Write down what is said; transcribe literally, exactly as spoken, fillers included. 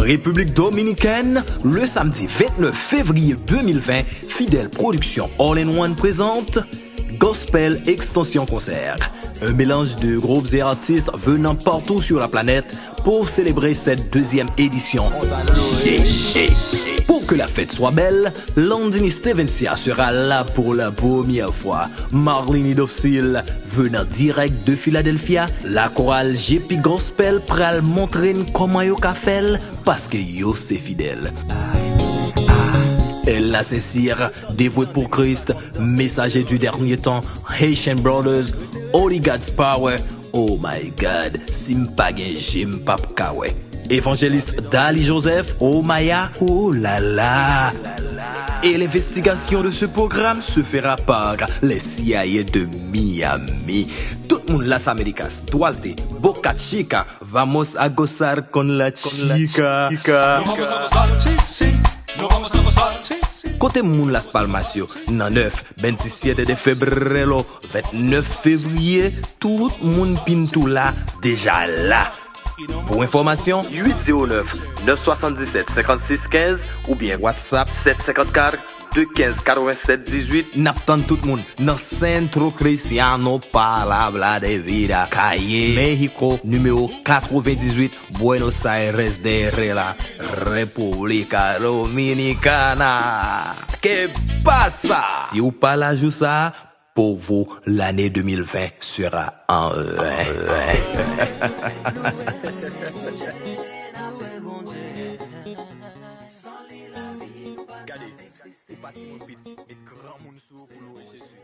République dominicaine, le samedi vingt-neuf février deux mille vingt, Fidèle Production All in One présente Gospel Extension Concert, un mélange de groupes et artistes venant partout sur la planète pour célébrer cette deuxième édition. Yeah, yeah. Pour que la fête soit belle, Landini Stevencia sera là pour la première fois. Marlene Docile, venant direct de Philadelphia, la chorale J P Gospel pral montre n kòman yo ka fè l, paske yo se fidèl. Elna Saint-Cyr, Dévoué pour Christ, Messager du Dernier Temps, Haitian Brothers, Holy God's Power, oh my God, si m pa gen je, m p ap ka wè. Évangéliste Dali Joseph, oh Maya, oh la la. Et l'investigation de ce programme se fera par les C I A de Miami. Tout moun Las Américas, Duarte, Boca Chica, vamos a gozar con la chica. Kote moun Las Palmas yo? Nan nèf, veintisiete de febrero, vennèf fevriye, tout moun Pintoula deja la. Pou enfòmasyon, uit zewo nèf, nèf swasanndisèt, senkannsis kenz oubyen WhatsApp sèt senkannkat, de kenz katrevennsèt dizuit. N ap tann tout moun nan Centro Cristiano Palabra de Vida, Calle México, nimewo katrevendizuit, Buenos Aires de Herrera, República Dominicana. ¿Qué pasa? Si w pa la jou sa a, pour vous, l'année deux mille vingt sera en vain. Gade, ou pa timoun piti, met granmoun sou ou pou louwe Jezi.